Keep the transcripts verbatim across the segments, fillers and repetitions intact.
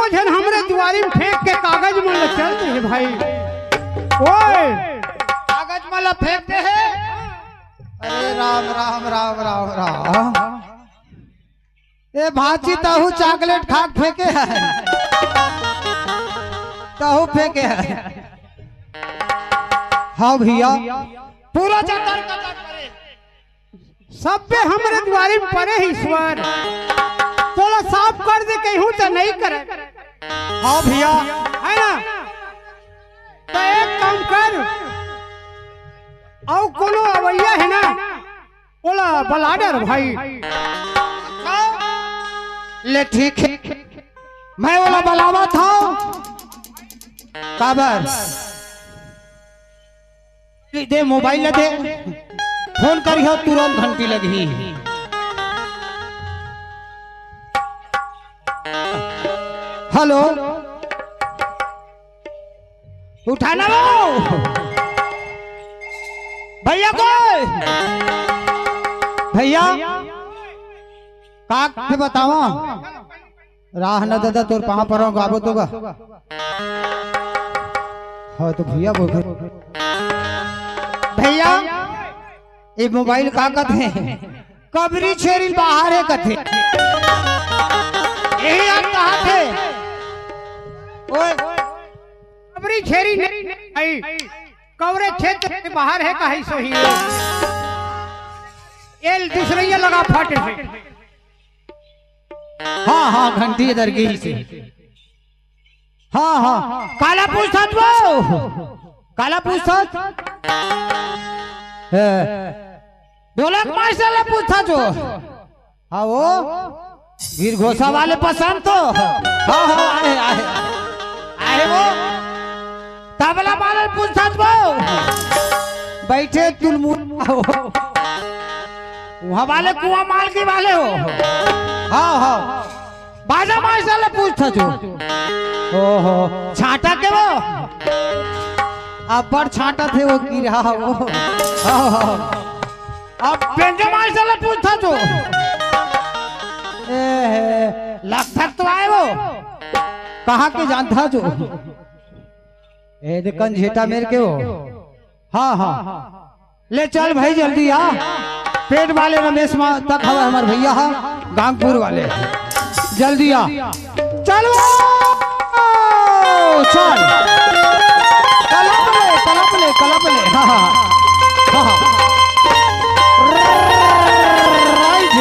झन हमरे दुआरी में फेंक के कागज मन ल चल दे हे भाई। ओए, कागज मन ल फेंक दे हे। अरे राम, राम, राम, राम, राम। ए भांची, तहू चॉकलेट खा के फेंके हे, तहू फेंके हे। हाँ भैया, पूरा चंदन का, सब्बे हमरे दुआरी में परे हे ईश्वर, तोला साफ कर दे कहूँ त नहीं करे। हाँ भैया। है ना? त एक काम कर, अउ कोनो अवइया हे ना, ओला बला डर भाई। ले ठीक हे, मैं ओला बलावत हँव। काबर? दे मोबाइल ला दे, फोन करिहव, तुरंत घंटी लगही। हेलो, उठाना वो भैया को, भैया का के बतावा। राह न ददा, तोर पाँव परँव, गाबो तो गा। हाँ तो भैया बोल। भैया, ये मोबाइल का कथे? कबरी छेरी बाहर हे कथे। यही आप कहा थे। ओए, कबरी छेरी नहीं, नहीं, कवरे क्षेत्र के बाहर हे, कही सोही। ये दूसरइया लगा फट हे। हाँ, हाँ, घंटी इधर गई से। हाँ, हाँ, काला पूछत वो? काला पूछत? ए, ढोलक मास्टर ला पूछत वो? हाँ, वो गिरघोसा वाले पसंद तो? हाँ, हाँ, आए, आए, आए वो। तबला वाले पूछत वो? बैठे तुलमुल। वहाँ वाले कुआं मालकी वाले हो। हाँ, हाँ। बाजा मास्टर ले पूछत हो। ओहो, छांटा के वो? अब्बड़ छांटा थे वो की रहा वो। हाँ, हाँ। अब बेंजो मास्टर ले पूछत हो। ए, हे, लगथक तो आए वो। कहाँ के जानत हो? ए, दे कंझेटा मेर के वो। हाँ, हाँ। ले चल भाई, जल्दी आ। पेट वाले रमेश मा तक हवे हमर भैया हा, गांगपुर वाले। जल्दी आ। चल वो, चल। कलप ले, कलप ले, कलप ले। हाँ, हाँ, हाँ। हाँ, हाँ। राइट।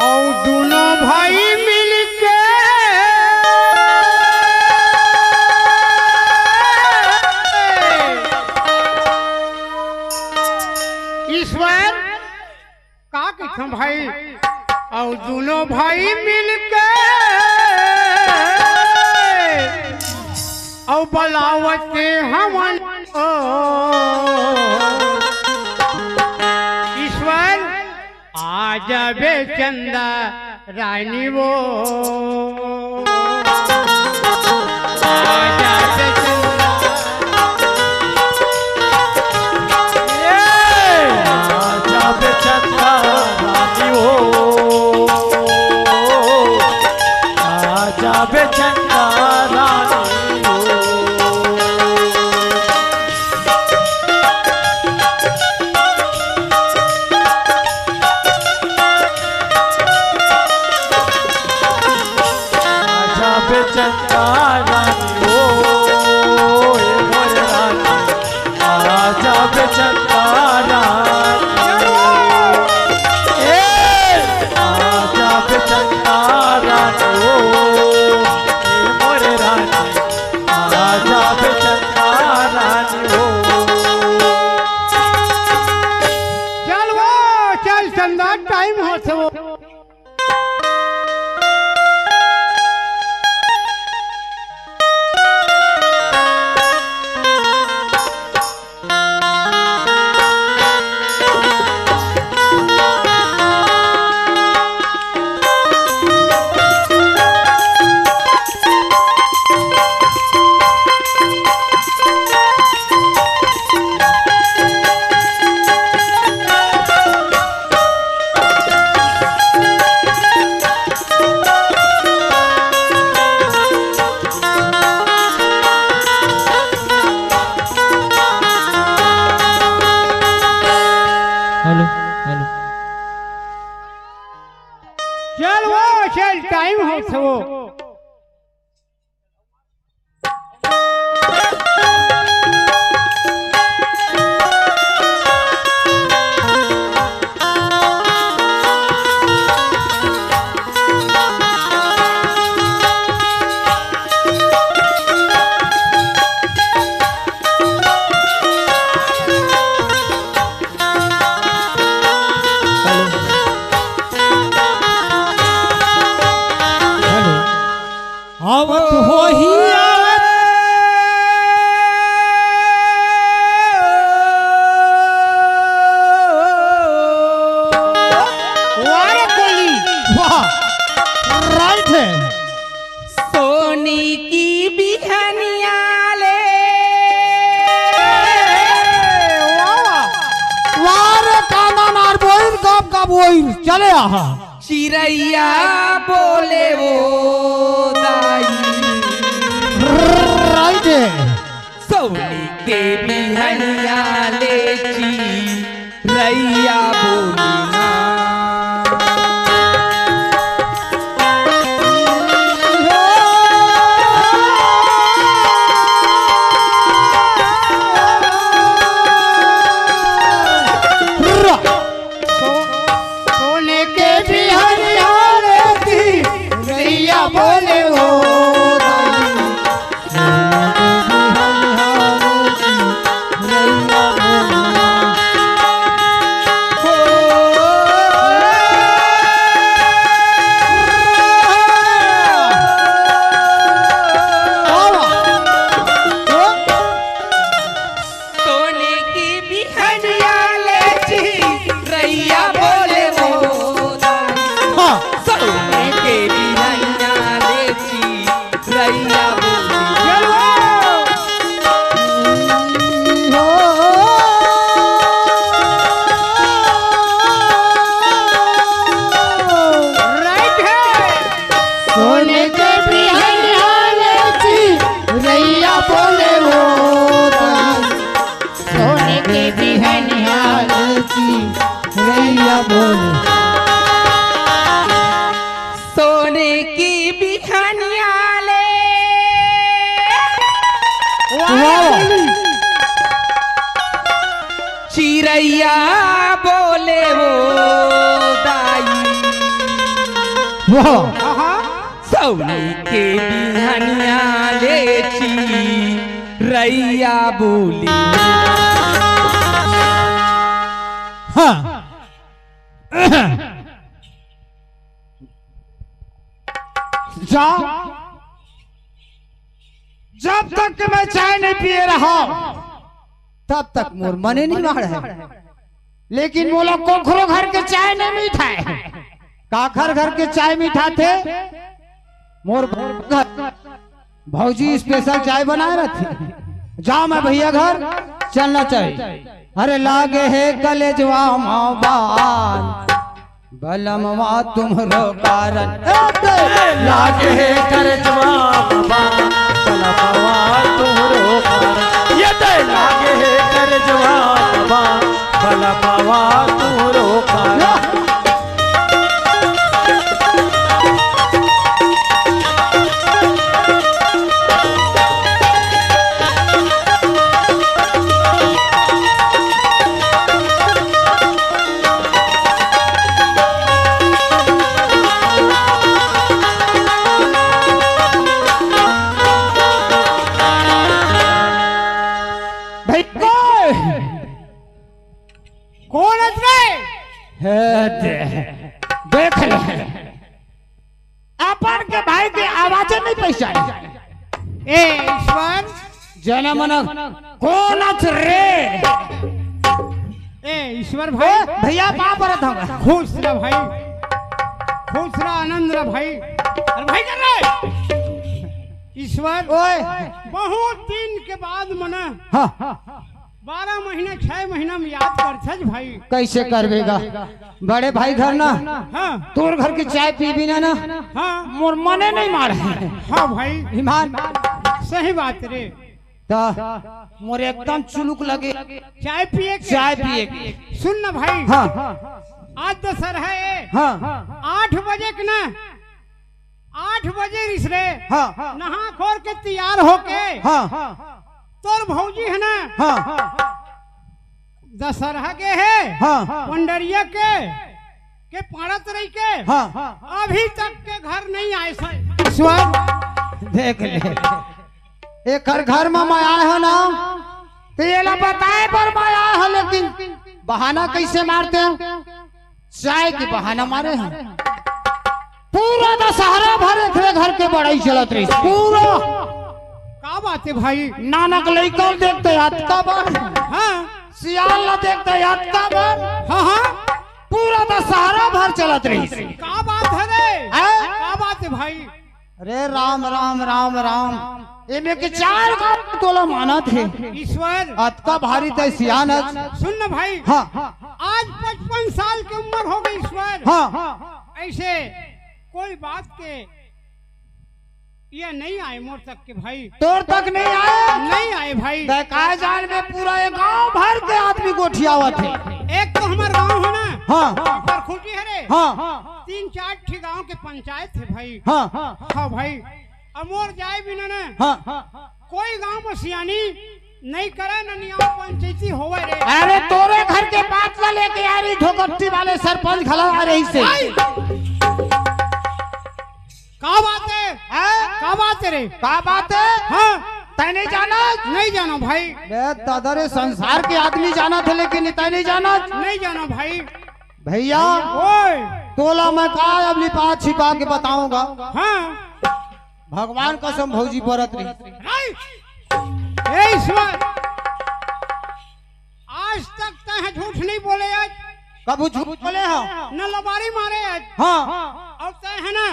अउ दुनों भाई मिलके ईश्वर का कहिथन भाई, अउ दुनों भाई मिलके अउ बलावत हवन ओ ईश्वर, आ जाबे चंदा रानी वो। आ जाबे चंदा। ए, आ जाबे चंदा रानी वो। आ जाबे चंदा रानी वो। आजा बे चंदा रानी ओ, ए मोर रानी। आजा बे चंदा रानी ओ, ए, आजा बे चंदा रानी ओ, ए मोर रानी। आजा बे चंदा रानी ओ। चल वो, चल चंदा, टाइम होत हे वो। चल वो, चल, टाइम होत हे वो। आवत होही, आवत। वाह रे कोली, वाह, राइट हे। सोनी के बिहनिया ले। वाह, वाह। वाह रे काना नार बोइर, गप गप ओइर। चले आहा। चिरैया बोले वो दाई। राइट हे। सोनी के बिहनिया ले चिरैया बोली ना। सोने के बिहनिया रे चिरैया बोले वो दाई। सोने के बिहनिया ले चिरैया बोले वो दाई। हाँ। सोने के बिहनिया ले चिरैया बोली। चलो। राइट हे। सोने के बिहनिया ले चिरैया बोले वो दाई। सोने के बिहनिया ले चिरैया बोले। सोने के बिहनिया ले। वाह, वाह। चिरैया बोले वो दाई। वाह। आहा। सोनी के बिहनिया ले चिरैया बोली। हाँ। जा, जब तक के मैं चाय नहीं पिए रहा, तब तक मोर मने नहीं माढ़े। लेकिन मोला कोखरो घर के चाय नहीं मिठाय। काखर घर के चाय मिठाथे? मोर घर भौजी स्पेशल चाय बनाए रथे। जा मैं भैया घर चलना चाही। अरे लागे हे कलेजवा मा बान, बलमवा तुम्हरो कारण। ए दे! लागे हे कलेजवा मा बान, बलमवा तुम्हरो कारण। ये दे! लागे हे कलेजवा मा बान, बलमवा तुम्हरो कारण। भाई, कोई कोन अस रे? हे दे, देख ले। अपन के भाई के आवाज नहीं पहचाने। ए ईश्वर। जनमन कोन अस रे? ए ईश्वर भाई। ए, भैया, पाँव परत हूँ। खुश रह भाई, खुश रह, आनंद रह भाई। अरे भाई कर रहे ईश्वर। ओए। बहुत दिन के बाद मना। हाँ। बारह महीना, छह महीना में याद करथस भाई। कैसे करबे गा? बड़े भाई घर ना, हाँ। तोर घर के चाय पीबी ना, ना, हाँ। मोर मने नहीं माढ़े। हाँ भाई। ईमान। सही बात रे। मोर एकदम चुलुक लगे। चाय पिए के? चाय पिए के। सुन ना भाई। हाँ। आज दशहरा हे। हाँ। आठ बजे के ना, आठ बजे रिस रे। हाँ। नहा खोर के तैयार होके। हाँ। तोर भौजी हे ना। हाँ। दशहरा के हे। हाँ। पंडरिया के, के पड़त रही के। हाँ। अभी तक के घर नहीं आए सर। ईश्वर, देख ले, एकर घर में मैं आए हो ना, तो ये ला बताए पर मैं आए हो, लेकिन बहाना कैसे मारते हैं? चाय के बहाना मारे हैं। पूरा दशहरा भर एकरे घर के बड़ाई चलत रही। पूरा। का बात हे भाई? नानक लइका ल देखते अतका बर। हाँ। सियान ला देखते अतका बर। हाँ, हाँ। पूरा दशहरा भर चलत रही। का बात हे रे? हैं? का बात हे भाई? अरे राम, राम, राम, राम। एमे के चार गांव तोला मानत हे। ईश्वर। अतका भारी तय सियान अस। सुन ना भाई। हाँ। आज पचपन साल के उम्र हो गई ईश्वर। हाँ। ऐसे कोई बात के ये नहीं आए मोर तक के भाई। तोर तक नहीं आए? नहीं आए भाई। तय का जान में पूरा ये गांव भर के आदमी गोठियावत हे। एक तो हमार गांव हे ना। हाँ। पर खूंटी हे रे। हाँ। तीन चार ठी गांव के पंचायत हे भाई। हाँ। हाँ भाई। अब मोर जाए बिना ना। हाँ। कोई गांव में सियानी नहीं करे ना नियम पंचायती होवे रे। अरे तोरे घर के बात ला लेके आ रही धोकट्टी वाले सरपंच घला आ रही से। आई। का बात हे? हैं? का बात हे रे? का बात हे? हाँ। तय नहीं जाना? नहीं जाना भाई। बे दादा रे, संसार के आदमी जानत हे, लेकिन तय नहीं जाना? नहीं जाना भाई। भैया, ओए। तोला मैं का अब लिपा छिपा के बताऊंगा? हाँ। भगवान कसम भौजी परत रही। राई। ए ईश्वर, आज तक तय झूठ नहीं बोले आज। कभू झूठ बोले हो? न लबारी मारे आज। हाँ। अब तय हे ना।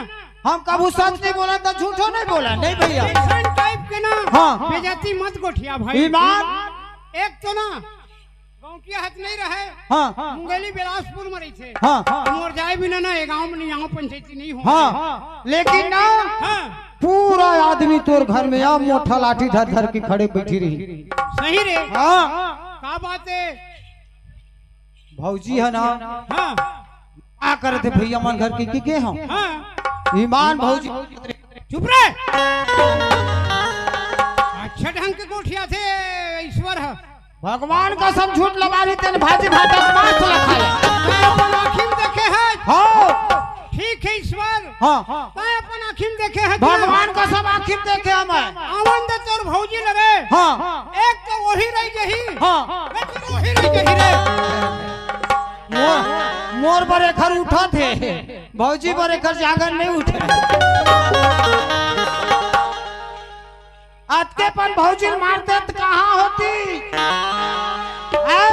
हम कभू सच नहीं बोला तो झूठो नहीं बोला, नहीं भैया। ऐसन टाइप के ना। हाँ। बेइज्जती मत गोठिया भाई। ईमान। एक तो ना गौंटिया हत नहीं रहे। हाँ। मुंगेली बिलासपुर में रही थे। हाँ। मोर जाए बिना ना ये गांव में नहीं, यहाँ पंचायती नहीं हो। हाँ। लेकिन ना हाँ। पूरा आदमी तोर घर में या मोटा लाठी धर धर के खड़े बैठी रही। सही रे। हाँ। का बात हे? भौजी हे ना। हाँ। का करत हे भैया मन घर के, के, के हो? हाँ। ईमान भौजी। चुप रे। अच्छा ढंग के गोठियाथे ईश्वर ह। भगवान कसम झूठ लबारी तेन भाजी भाटा माछ ल खाए। मैं अपन आँखी में देखे हे। हाँ। ठीक हे ईश्वर। हाँ। मैं अपन आँखी में देखे हे। भगवान कसम आँखी में देखे हे मैं। आवन दे तोर भौजी लगे। हाँ। एक तो वही रह जही। हाँ। एक तो वही रह जही रे। मोर, मोर बर एखर उठत हे, भौजी बर एखर जांगर नहीं उठे। अतके पन भौजी मारते त कहाँ होती? हैं?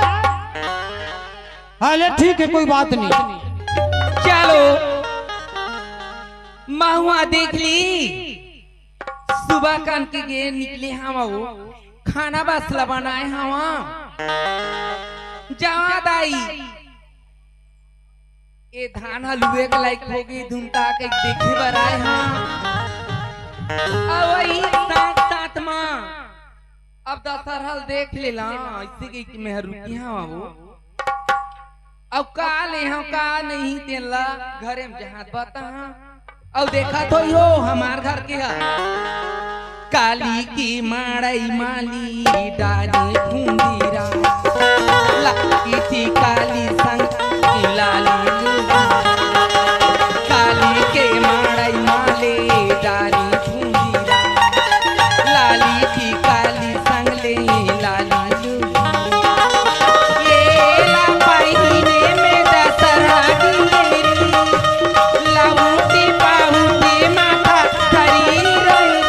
अले ठीक हे, कोई बात नहीं। चलो, महुआ देख ली। सुबह कन के गे निकले हवा वो, खाना बस ला बनाए हवा। जावा दाई, ए धान ह लुए के लायक होगे, धुन ताके देखे बर आए हवा। अउ वही साथ साथ मा अब दशहरा ल देख लेला, अइसे कहिके मैं ह रुके हवा वो। अउ का ले हव, का नहीं, तेन ला घरे म जहाँ बताहा। अउ देखत होई हो, हमार घर के ह। काली के माड़ई माली डाली फुंदिरा, लागी थी काली संग लाली लुगुरा। काली के माड़ई माली डाली फुंदिरा, लाली थी काली संग ले लाली लुगुरा। ये ला पहिने में दशहरा दियेरी, लाउटी पाउटी माथा धरी रही।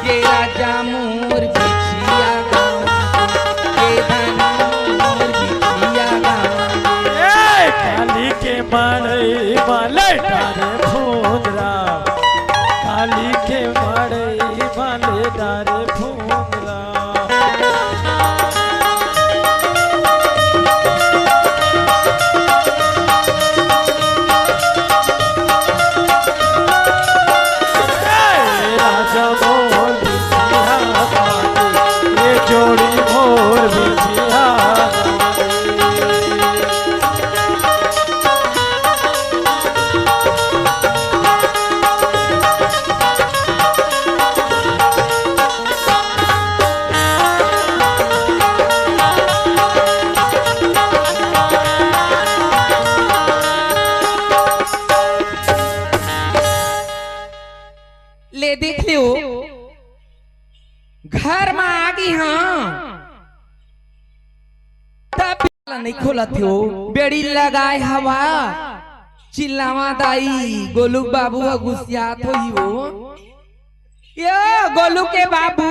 ये राजा मोर बिछिया गावा, ये धनी मोर बिछिया गावा। ए, काली के माड़ई वाले डारे फुंदरा, काली के माड़ई वाले डारे फुंदरा। राजा बोल सिया बाबू। खोलत हो, बेड़ी लगाए हवा, चिल्लावा दाई, गोलू बाबू ह गुस्सियात होही वो। यो गोलू के बाबू।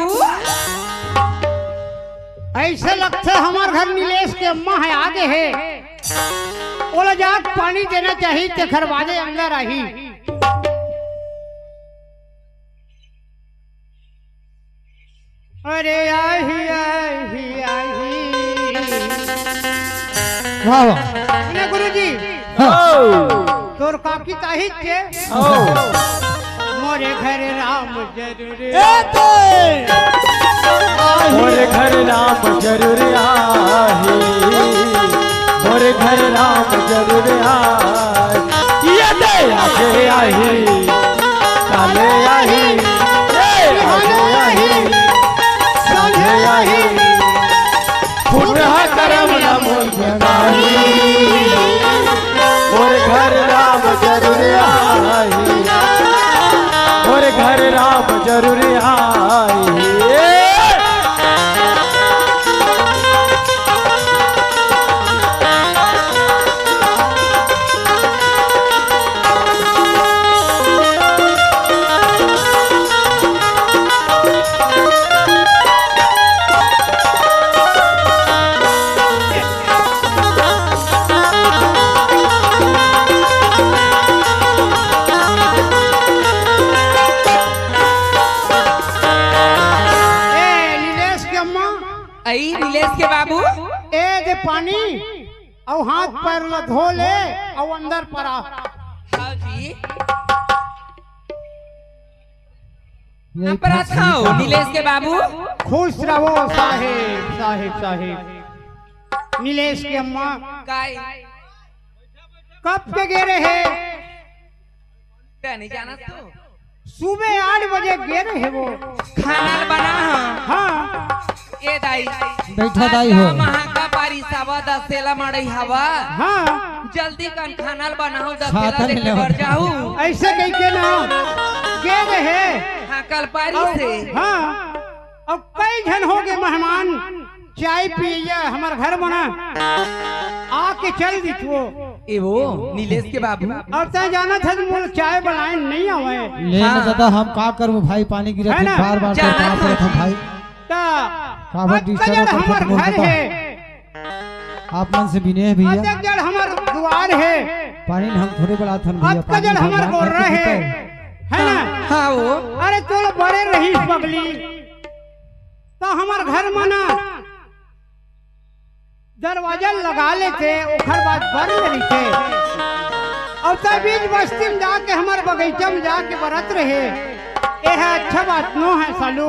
ऐसे लगथे हमर घर नीलेश के अम्मा ह आगे हे, ओला जाके पानी देना चाही, तेखर बादे अंदर आही। अरे आही, आही, आही। वाह, वाह। सुने गुरुजी, हाँ। तोर काकी ताही के? हाँ। मोरे घर राम जरूर ए ते! मोरे घर राम जरूर आही, मोरे घर राम जरूर आही। ये दे आगे आही, काले आही, ए आगे आही, संझे आही। फुटहा करम न मोर जगाई, मोर घर राम जरूर आही, मोर घर राम जरूर आही। ए, नीलेश के अम्मा। अई, नीलेश के बाबू। ए दे पानी, अउ हाथ पैर ल धो ले, अउ अंदर परा। हाँ जी। यही अपराध खाओ, नीलेश के बाबू। खुश रहो साहेब, साहेब, साहेब। नीलेश के अम्मा काय? कब के गे रहे? तै नहीं जाना तो? सुबह आठ बजे गे रहे वो। खाना बना। हाँ। ए दाई। बैठा दाई हो। महाका पारी सावा दसेला मड़ई हवा। हाँ। जल्दी कन खाना बनाओ, दसेला छाता लेके लेने बर जाहू। ऐसे कह के ना गे रहे। हाँ, कल पारी से। हाँ। अब कई झन हो गए मेहमान, चाय पिए हमर घर बना, आके चल दिथो। ए वो, नीलेश के बाबू। अब तै जानत हस मोला चाय बनाए नहीं आवे। ले ना हाँ। दादा, हम का करबो भाई, पानी गिरत है हे, ना? बार-बार तो जानत काम करत हस। हम भाई। ता काबर अतका disturb जड़ करत हमर हस, मोर घर बता। हे। आप मन से विनय हे भैया। अतका जड़ हमर दुआर हे। पानी ल हम थोड़े बढ़ाथन भैया, अतका पानी जड़ हमर भगवान गोर्रा करके हे। देता है। है ना? हाँ वो। अरे तोला बड़े रहीस पगली। त हमर घर म ना दरवाजा लगा लेते, ओखर बाद बंद रहिथे। अउ तब बीच बस्ती म जाके हमर बगीचा म जाके बरत रहे। एह अच्छा बात नो हे सालू।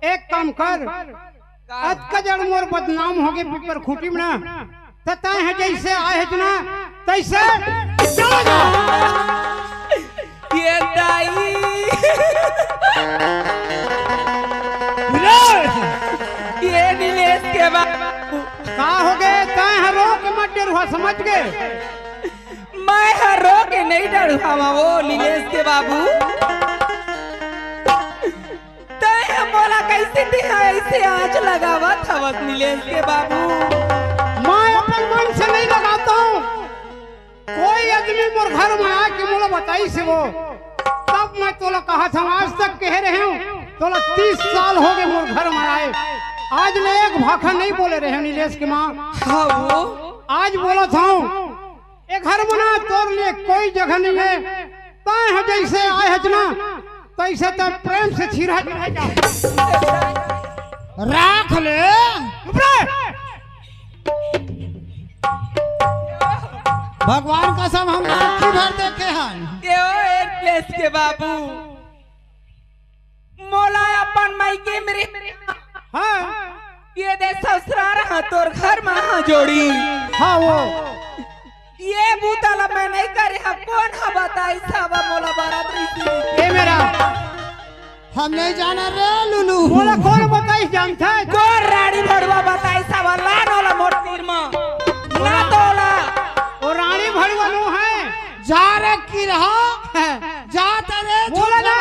एक काम कर, अतका जड़ मोर बदनाम होगे पीपर खूंटी म ना, त तैं ह जइसे आए हस ना, तइसे चला जा। ये दाई। ये नीलेश के बाबू। का होगे? तैं ह रो के मत डरहा, समझ गे? मैं ह रो के नहीं डरहा वो नीलेश के बाबू। तैं ह मोला कइसे तेहा अइसे आँच लगावत हवस नीलेश के बाबू? मैं अपन मन से नहीं लगाता हूँ। कोई आदमी मोर घर म आके मोला बताइस वो, तब मैं तोला कहत हँव, आज तक कहे रहे हँव, तोला तीस साल होगे मोर घर म आए, आज ले एक भाखा नहीं बोले रहे हँव नीलेश के माँ। हाँ वो। आज बोलत हँव, ए घर म ना तोर लिए कोई जगह नहीं हे, तैं ह जइसे आए हस ना, तइसे तैं प्रेम से छिरहा जा। राख ले। चुप रह। भगवान कसम हम आँखी भर देखे हन। ए ओ नीलेश के बाबू, मोला अपन मायके मेरे हाँ। ये दे ससुरार ह तोर घर म ह जोड़ी। हाँ वो। ये बूता ला मैं नहीं करे हँव, कोन ह बताइस हवा मोला बरात रीति। ए मेरा। हम नहीं जाना रे लुलू। मोला कोन बताइस जानत हे? कोन रानी भड़ुआ बताइस हवा, लान ओला मोर तीर म। ना तो ओला। ओ रानी भड़ुआ नो हे। जा रे किरहा। जा तेरे बोला ना।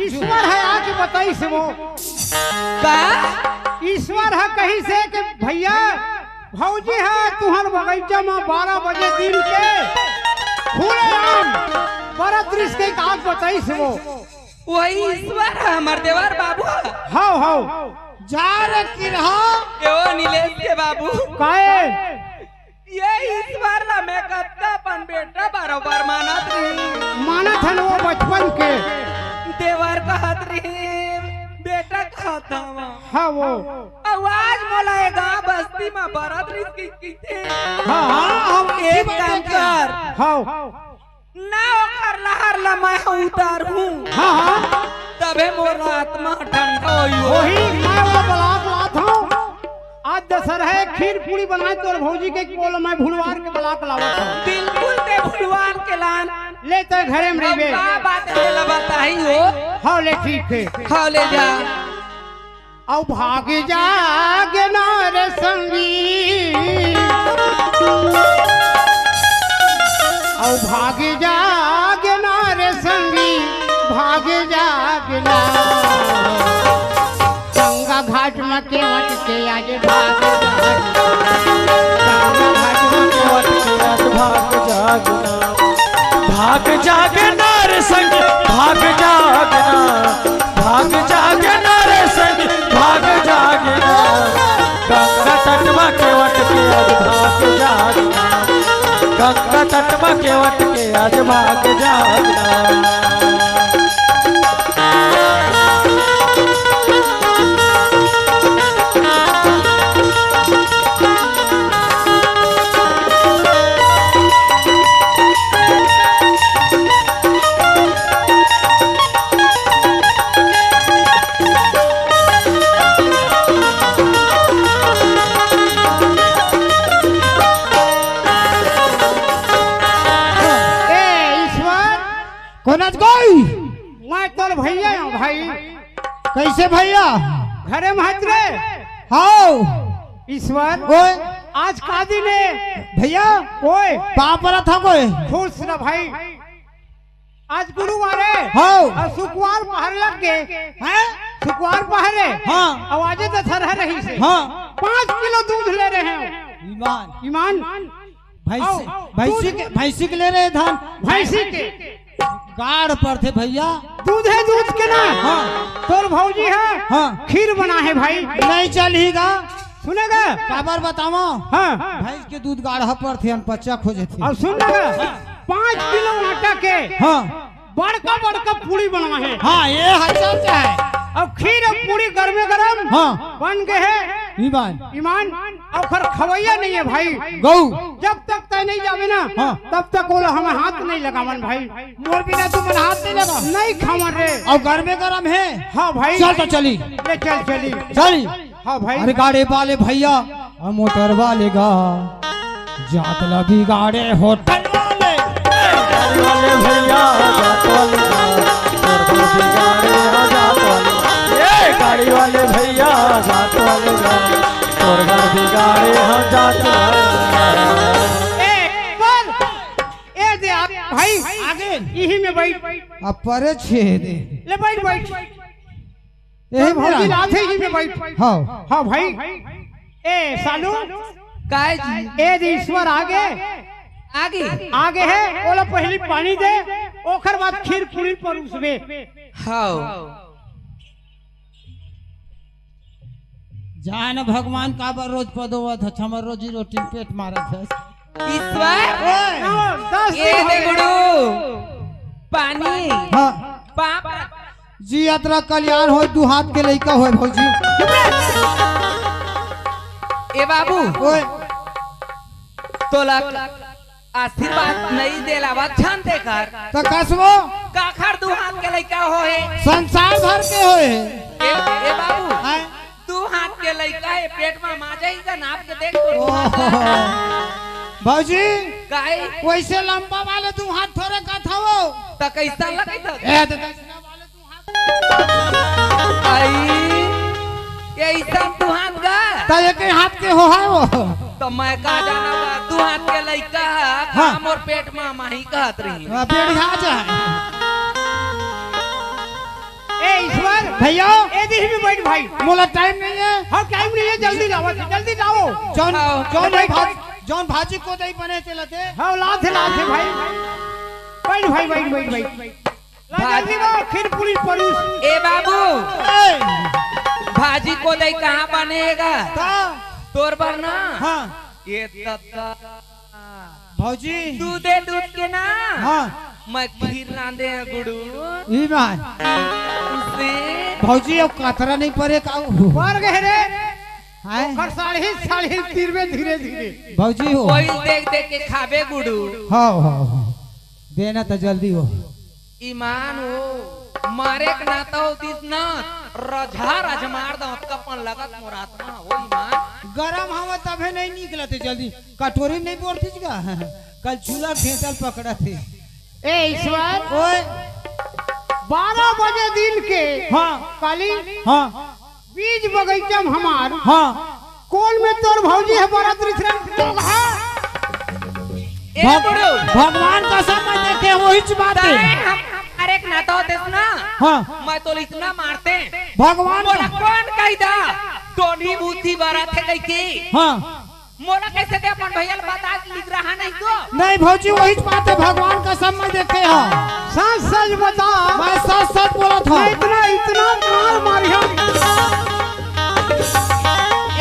ईश्वर ह आके बताइस वो। का? ईश्वर ह कहिस हे कि भैया भौजी ह तुंहर बगइचा म बारह बजे दिन के खुलेआम बरत रिहिस के का बताइस वो। वही ईश्वर ह हमर देवर बाबू ह। हव, हव। जा रे किरहा। ए ओ नीलेश के बाबू। काहे? ये ईश्वर ला मैं कत्ता अपन बेटा बरोबर मानत रही। मानत हन वो बचपन के। देवर कहत रही, बेटा कहत हवा। हाँ वो। अउ आज मोला ए गांव बस्ती म बरत रिहिस कि, किथे। हाँ, हाँ, हम एक काम कर। हाँ। ना ओखर लहर ला मैं उतारहूँ। हाँ, हाँ। तभे मोर आत्मा ठंडा होई हो। वही मैं वो बलाक लात हूँ। आज दशहरा हे, खीर पूरी बनाए तोर भौजी के बोल, मैं भुलवार के बलाक लावत हूँ। बिल्कुल ते भुलवार के लान। ले ते घरे में रहिबे। का बात हे ला बताई हो। हाँ, ले ठीक हे। हाँ, ले जा। अउ भाग जाग ना रे संगी, अउ भाग जाग ना रे संगी, भाग जाग ना। गंगा घाट म केवट के आज भाग जाग ना। गंगा घाट म केवट के आज भाग जाग ना। भाग जाग ना रे संगी, भाग जाग ना। भाग जाग ना रे संगी, भाग जाग ना। गंगा तट म केवट के आज भाग जाग ना। गंगा तट म केवट के आज भाग जाग ना। ए ईश्वर, कोन अस गई? मैं तोर भैया हूँ भाई। कैसे भैया? घरे में हस रे। हाव। ईश्वर। ओए। आज का दिन हे? भैया। ओए। पाँव परत हँव ओए। खुश रह भाई। आज गुरुवार हे। हाव। अउ सुकवार पहर लग गे। हैं? सुकवार पहर हे। हाँ। अउ आजे दशहरा रहिस हे। हाँ। पाँच किलो दूध ले रहे हँव। ईमान। ईमान। भैंसी, आओ, भैंसी दूध के, भैंसी के ले रहे धान। भैंसी के। गाढ़ परथे भैया। दूध हे दूध के ना। हाँ। तोर भौजी हे। हाँ। खीर बनाहे भाई। नहीं चलही गा। सुने गा? काबर बतावँव? हाँ। भैंस के दूध गाढ़ा परथे, अनपच्चा खोजथे। अउ सुन ना गा, पाँच किलो आटा के हाँ। बड़का बड़का पूड़ी बनाहे। हाँ, ये हर चर्चा हे। अउ खीर अउ पूड़ी गरमे गरम हाँ। बन गे हे। ईमान। ईमान, अउ ओखर खवइया नहीं हे भाई। गऊ। जब तक तैं नहीं जाबे ना, हाँ। तब तक ओला हम हाथ नहीं लगावन भाई। मोर बिना तुमन हाथ नहीं लगा। नहीं खावन रे। अउ गरमे गरम हे। हाँ भाई। चल तो चली। ले चल चली। चली। हाँ भाई। अरे गाड़ी वाले भैया, हम मोटर वाले गा, जात ला बिगाड़े होटल वाले। गाड़ी वाले भैया, जात वाले गा, मोटर बिगाड़े, हाँ, जात वाले। ए, गाड़ी वाले भैया, जात वाले गा, तोर घर बिगाड़े हम जात। ए, पर, ए दे आप, भाई, आगे। इही में बैठ। अब परे छेदे। ले बैठ, बैठ। यही ए, भौजी मेरा। लात हे, इही में बैठ। हाँ। हाँ, भाई। ए, सालू। काय जी? ए दे ईश्वर आगे। आगे? आगे हे, ओला पहिली पानी दे, ओखर बाद खीर पूड़ी परोसबे। हाँ। जान भगवान काबर रोज पदोवत हस, हमर रोजी रोटी पेट मारत हस। ईश्वर, ओए। दस ए दिन हो दे गए। गुरु, पानी। हाँ। पाप। जी यात्रा कल्याण होय, दू हाथ के लइका होय भौजी। ए बाबू। ओए। तोला आशीर्वाद नहीं देला, वचन दे कर। त कसबो? काखर दू हाथ के लइका होहे। संसार भर के होहे। ए, ए बाबू, आय। दू हाथ के लइका हे, पेट म माजा ही का नाप के देख तो। ओहो। भौजी, काहे? वैसे लंबा वाले दू हाथ थोरे कथवो। त कैसा लगत हे? ए, त आई, ये अइसन तू हाथ गा? त एक ही हाथ के होहे वो। त मैं का जाना बा, तू हाथ के लइका ह, हाँ। का मोर पेट म माही कहत रही। हाँ, बेड़िया जाए। ए ईश्वर। भैया। ए दिही में बैठ भाई। मोला टाइम नहीं है। हाँ, टाइम नहीं है, जल्दी लावा, जल्दी लाओ। जौन, हाँ। जौन भाई, भाजी, जौन भाजी कोदई बने तेला दे। हाँ, लाथे, लाथे भाई। बैठ भाई, बैठ, बैठ, बैठ। ला भाजी जल्दी लाओ, खीर पूरी परोस। ए बाबू। ए। भाजी कोदई कहाँ बने हे गा? का? तोर बर ना। हाँ। ए ददा। भौजी। दूधे दूध के ना। हाँ। मैं खीर रांधे हँव गुड़ू। ई बात। उसे। भौजी, अब कतरा नहीं परे का? पर गए रे। हैं? ओखर साढ़े, साढ़े तीर में धीरे धीरे। भौजी हो। वही देख देख के खाबे गुड़ू। हाँ, हाँ, हाँ। देना तो जल्दी हो। ईमान हो, मारे के नाता होतिस ना, रझा रझ मार दो, कपन लगत मोर आत्मा हो ईमान। गरम हवा तभे नहीं निकलत हे जल्दी, कटोरी में नहीं बोरतिस का? कल चूल्हा घेंटल पकड़त हे। ए ईश्वर, ओए। बारह बजे दिन के हाँ। काली हाँ। बीच बगीचा में हमार। हाँ। कोन में तोर भौजी हे बरत रिश्रम तो हा? ए भग-, बुढ़ऊ। भगवान कसम मैं देखे हँव, वही बात हे। तैं हम, हमारे एक नाता होतिस ना। हाँ। मैं तो इतना मारते। भगवान मोला का कौन कही दा? टोनी बूथी बरत हे कही के। हाँ। मोला कैसे दे अपन भैया ल बता के लिख रहा नहीं तो? नहीं भौजी, वही बात हे, भगवान कसम मैं देखे हँव। सच सच बता। मैं सच सच बोलत हँव। मैं इतना, इतना मार मारी हँव।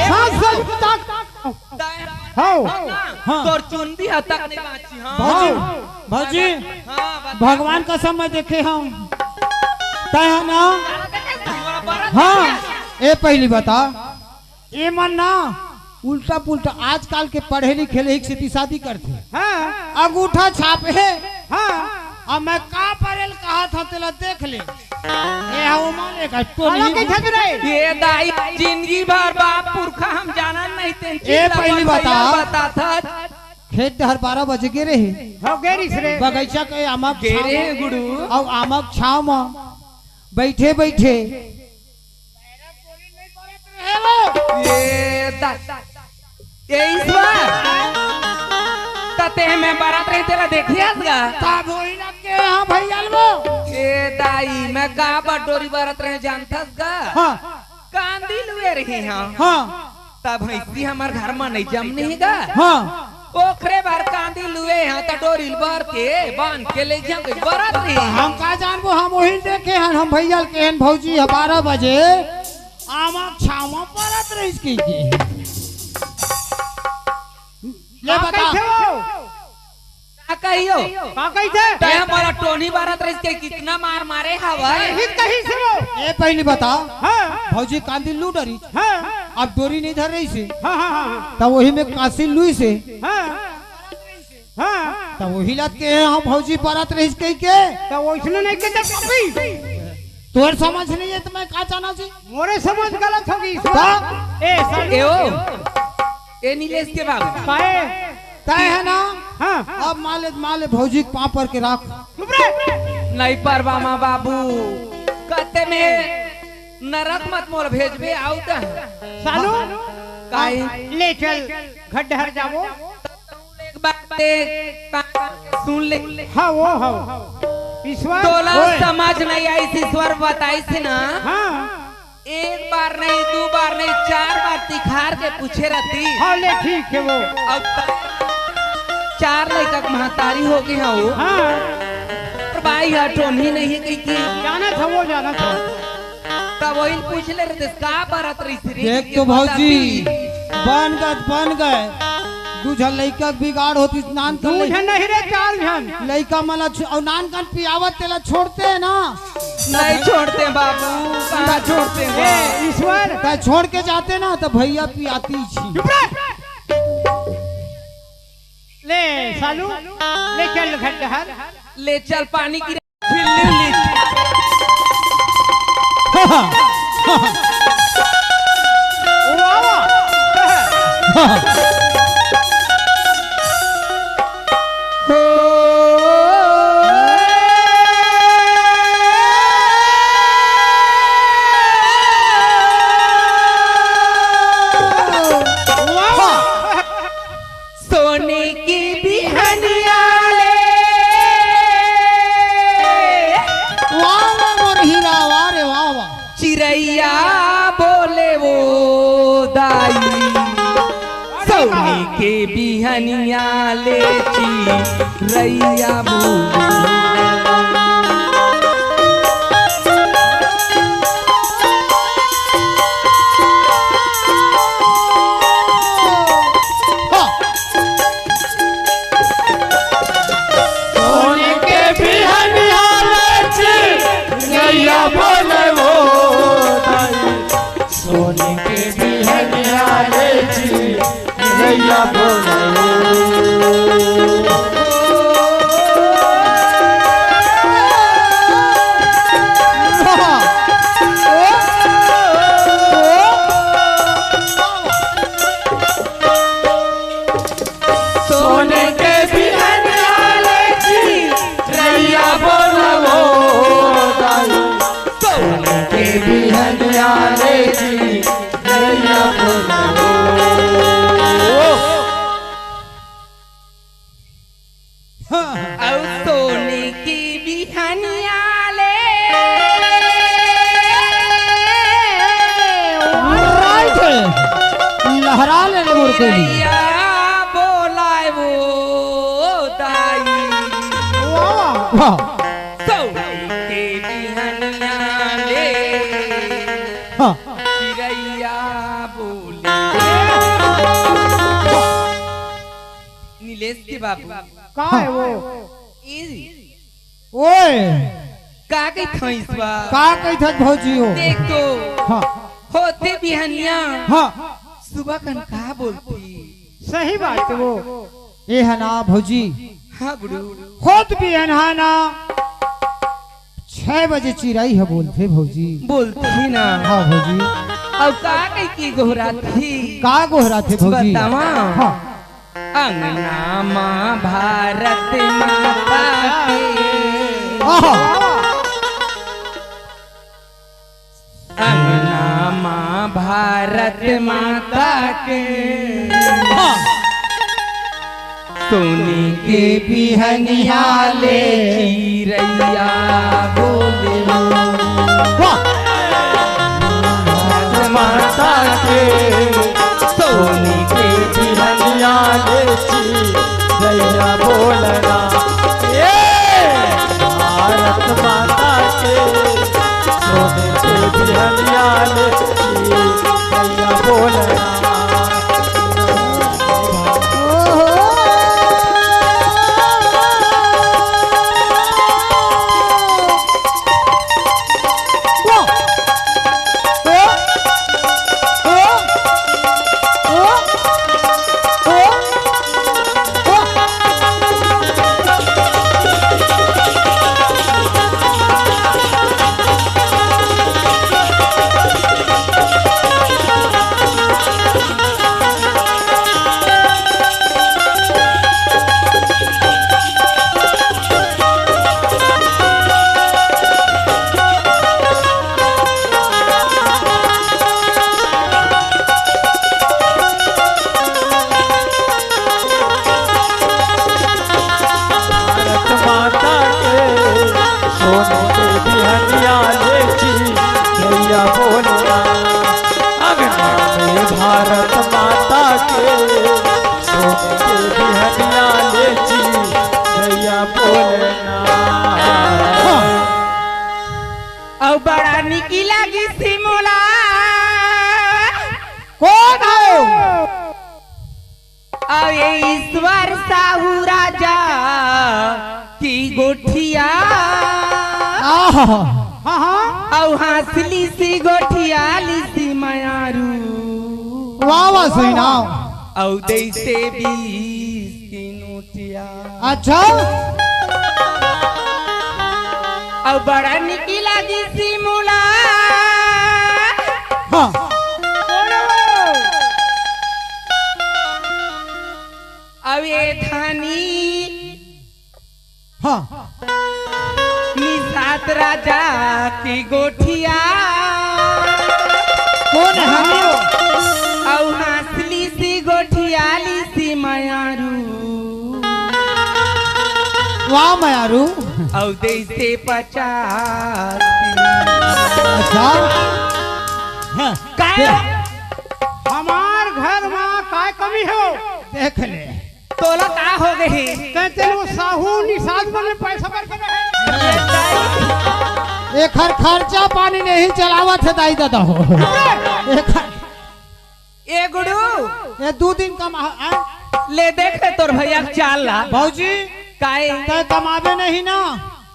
सच सच बता। तैं हाँ। हाँ। तोर चुंदी ह तक नहीं बाँची, हाँ। भौजी, हाँ। भौजी, हाँ, बता। भगवान कसम मैं देखे हँव। तैं ह ना? बरत हाँ। ए पहली बता, ए मन ना उल्टा पुल्टा आजकल के पढ़े लिखे ले एक सेती शादी करथे। हाँ। अंगूठा छाप हे। हाँ। अब मैं का परेल कहा था तेला देख ले। ए हो माने का टोनी। हालांकि झगड़े। ए दाई जिंदगी भर बाप पुरखा हम जानन नहीं ते ए पहली बता। बता था। खेत डहर बारह बजे गे रहे। हो गे रिस रे। बगीचा के आमक गे छाव रहे म। गुड़ू। अउ आमक छाव म बैठे बैठे। ए दा-, ए ईश्वर, त तें मैं बरत रहिस तेला देखे हस गा? तब वही लग के हाँ भैया लो। ए दाई, मैं का बर डोरी बरत रहेंव जानथस गा? हाँ। कांदी लुए रहे हँव। हाँ। तब भैंसी हमर घर म नहीं जमनी हे गा। हाँ। ओखरे बर कांदी लुए हँव त डोरी ल बर के बांध के ले जाऊं के बरत रहे। हम का जानबो, हम वही देखे हन, हम भैया ल केहेन भौजी ह बारह बजे आमा छावा परत रहिस कहिके। ले का बता। कहिथे वो? का कहियो? का कहिथे? तैं मोला टोनी बरत रहिस के कितना मार मारे हवय। कही, कहिसे वो? ए पहली बता। हाँ। भौजी कांदी लू डरिस। हाँ। अब डोरी नहीं धर रहिसे। हाँ, हाँ, हाँ, हाँ। त वही में कांसी लुइसे। हाँ। हाँ। त वही ला केहे हँव भौजी बरत रहिस कहिके। त वइसने नहीं कहिथे कभी। तोर समझ नहीं हे त मैं का जाना जी? मोरे समझ गलत होगे। का? ए, सालू। ए ओ, ए नीलेश के बाबू। काहे? तैं ह ना? हाँ। अब माले, माले भौजी के पाँव पर के राख। चुप रे। नहीं परवाहूं बाबू। कते में नरक म त मोला भेजबे आऊ त। सालू। काई? ले चल, घर डहर जाबो। एक बात देख, सुन ले। हाँ, वो, हाँ। ईश्वर। तोला ओए। समझ नहीं आइस, ईश्वर बताइस ना। हाँ। एक बार नहीं, दू बार नहीं, चार बार तिखार के पूछे रहती। हाँ, ले, ठीक हे वो। अब त-, चार लइका के महतारी होगे हव। हाँ। पर बाई ह टोनी नहीं हे कहिके। जानत हँव वो, जानत हँव। त वही पूछ ले रहिस, का बरत रहिस रे? देख तो भौजी, बन गए, बन गए। दू झन लइका के बिगाड़ होतिस, नानकन दू झन नहीं रे, चार झन। लइका मन ला छो-, अउ नानकन पियावत तेला छोड़ते ना। नहीं छोड़ते बाबू, कहाँ छोड़ते ए, बा? ईश्वर। तैं छोड़ के जाते ना त भैया पियातिस। चुप रे। ले सालू, ले चल घर डहर। ले चल पानी की सोनी की बिहनिया ले। वाह, वाह, मोर हीरा, वाह रे वाह। बिहनिया ले चिरैया बोले। हाँ। सोन के बिहनिया ले चिरैया बोले वो दाई। सोन के बिहनिया ले चिरैया बोले। सोन के बिहनिया ले चिरैया बोले वो दाई। सोन के बिहनिया ले चिरैया बोले वो। हाँ। अउ सोन के बिहनिया ले राइट। लहरा ले रे मोर कोली। चिरैया बोलाए वो दाई। वाह, वाह। सोन के बिहनिया ले हाँ। चिरैया बोले। नीलेश के बाबू। का हे वो? ए, ओए। का कहिथस बा? का कहिथस भौजी हो? देख तो। हाँ। होते बिहनिया। हाँ। सुबह कन का बोलथे? सही बात हे वो। ए हे ना भौजी। हाँ गुरु। होत बिहनिया ना छह बजे चिरई ह बोलथे भौजी। बोलथे ना। हाँ भौजी। अउ का कहिके गोहराथे? का गोहराथे भौजी? बतावा। हाँ। अंगना मा भारत माता के। आहा। अंगना मा भारत माता के। हाँ। सोन के बिहनिया ले चिरैया बोले। वाह। भारत माता के। सोन के बिहनिया ले चिरैया बोलना। ए! भारत माता के। सोन के बिहनिया ले चिरैया बोलना। भारत माता के। सोन के बिहनिया ले चिरैया बोलना। अंगना में भारत माता के। सोन के बिहनिया ले चिरैया बोलना। अउ बड़ा निकी लागिस मोला। कोन हे? अउ ये ईश्वर साहू राजा के गोठिया। आहा। हाँ, हाँ। अउ हँसलिस गोठियालिस मयारू। वाह, वाह, सही नाम। अउ देइस बीस के नोटिया। अच्छा। अउ बड़ा निकी लागिस मोला। हाँ। अउ ए धनी। हाँ। निषाद राजा के गोठिया। कोन हे धनी वो? अउ हँसलिस गोठियालिस मयारू। वाह मयारू। अउ देइस पचास। अच्छा। हाँ। काय? हमार घर मा काय कमी हे? देख ले। तोला का हो गही? ते तेन वो साहू निषाद मन में पैसा भर के रहे। एखर खर्चा पानी नहीं चलावत हे दाई ददा हो। एखर ए गुड़ू, ये दू दिन कमा, आ? ले देख ले तोर भैया के चाल ला। भौजी, काहे? ते कमाबे नहीं ना,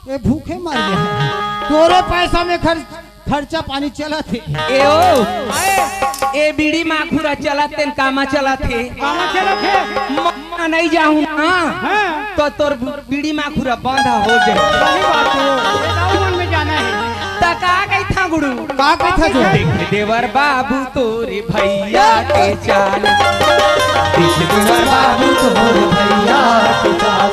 ये भूखे मर गया है। तोरे पैसा में खर्च खर्चा पानी चलत हे। ए ओ, ए बीड़ी माखुरा चलत तेन कामा चलत हे। कामा चलत हे। म-, नहीं जाहूं ना, हाँ। तो तोर बीड़ी माखुरा बंद हो जाए। सही बात हे। ये दाऊ मन में जाना हे। त का कहिथा गुड़ू? का कहिथा जो? देख देवर बाबू तोरे भैया के चाल। देख देवर बाबू तोरे भैया के चाल।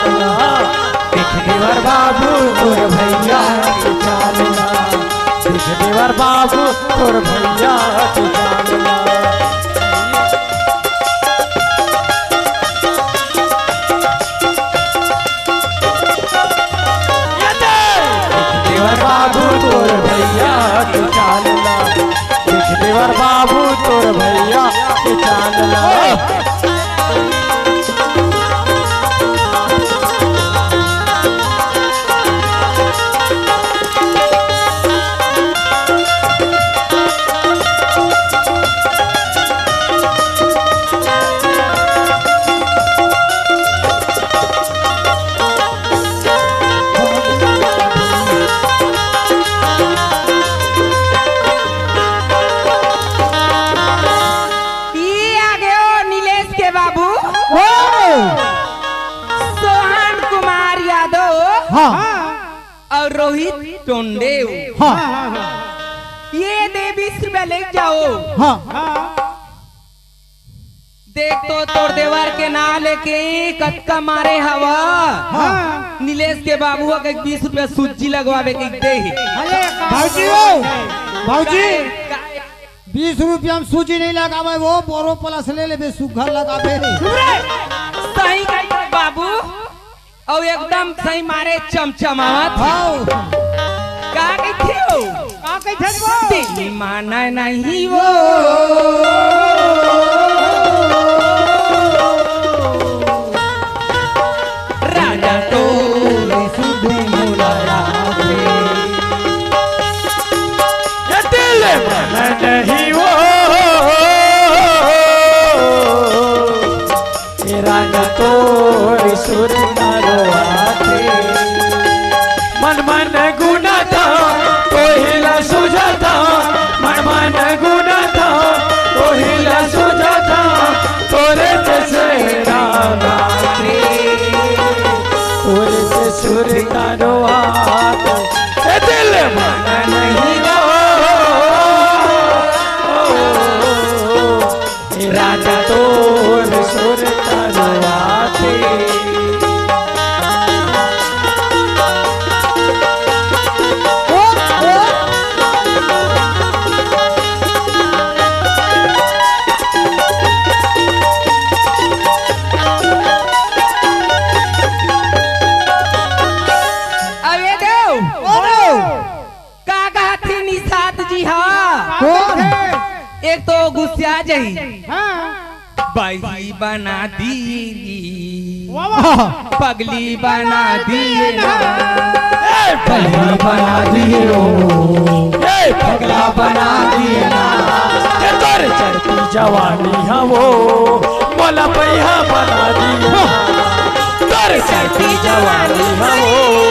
देख देवर बाबू तोर भैया के चाल ना। देख देवर बाबू तोर भैया के चाल ना। देख देवर बाबू तोर भैया के चाल ना। देख देवर बाबू तोर भैया के चाल ना। ई आगे ओ नीलेश के बाबू। ओ! सोहन कुमार यादव। हाँ। और रोहित टोंडे। हाँ। ये दे बीस रुपया ले जाओ। हाँ। देख तो तोर देवर के नाम लेके कतका मारे हवा। हाँ। नीलेश के बाबू के बीस रुपया सूजी लगवावे के दे। अरे, भौजी हो, भौजी, बीस रुपया में सूजी नहीं लगावे, वो बोरो प्लस ले लेबे, सुघर लगावे। सही कही बाबू, अउ एकदम सही मारे चमचमावत। हाँ। का कहिथे हो? का कहिथे वो? दिल माना नहीं वो। राजा तो सुध मुलाकात। ये दिल माना नहीं वो। ए राजा तोर सुर नरवा के। मन मन गुना था, तोहिला सुझाता। मन मन गुना था, तोहिला सुझाता। तोरे जैसे राधा के, तोरे से सुर नरवा के। ए दिल मन नहीं वो। राजा तोर सुर तरुआ थे। अरे देव। का कहत हे निषाद जी हा? कौन? एक तो गुस्सा जाही। हाँ। बही बना दी, वाह, वाह। पगली बना दिए ना। ए, बही बना दिए ओ, ए, पगला बना दिए ना। ए, तोर चढ़ती जवानी हा वो, मोला बहिया बना दिए ना। तोर चढ़ती जवानी हा वो,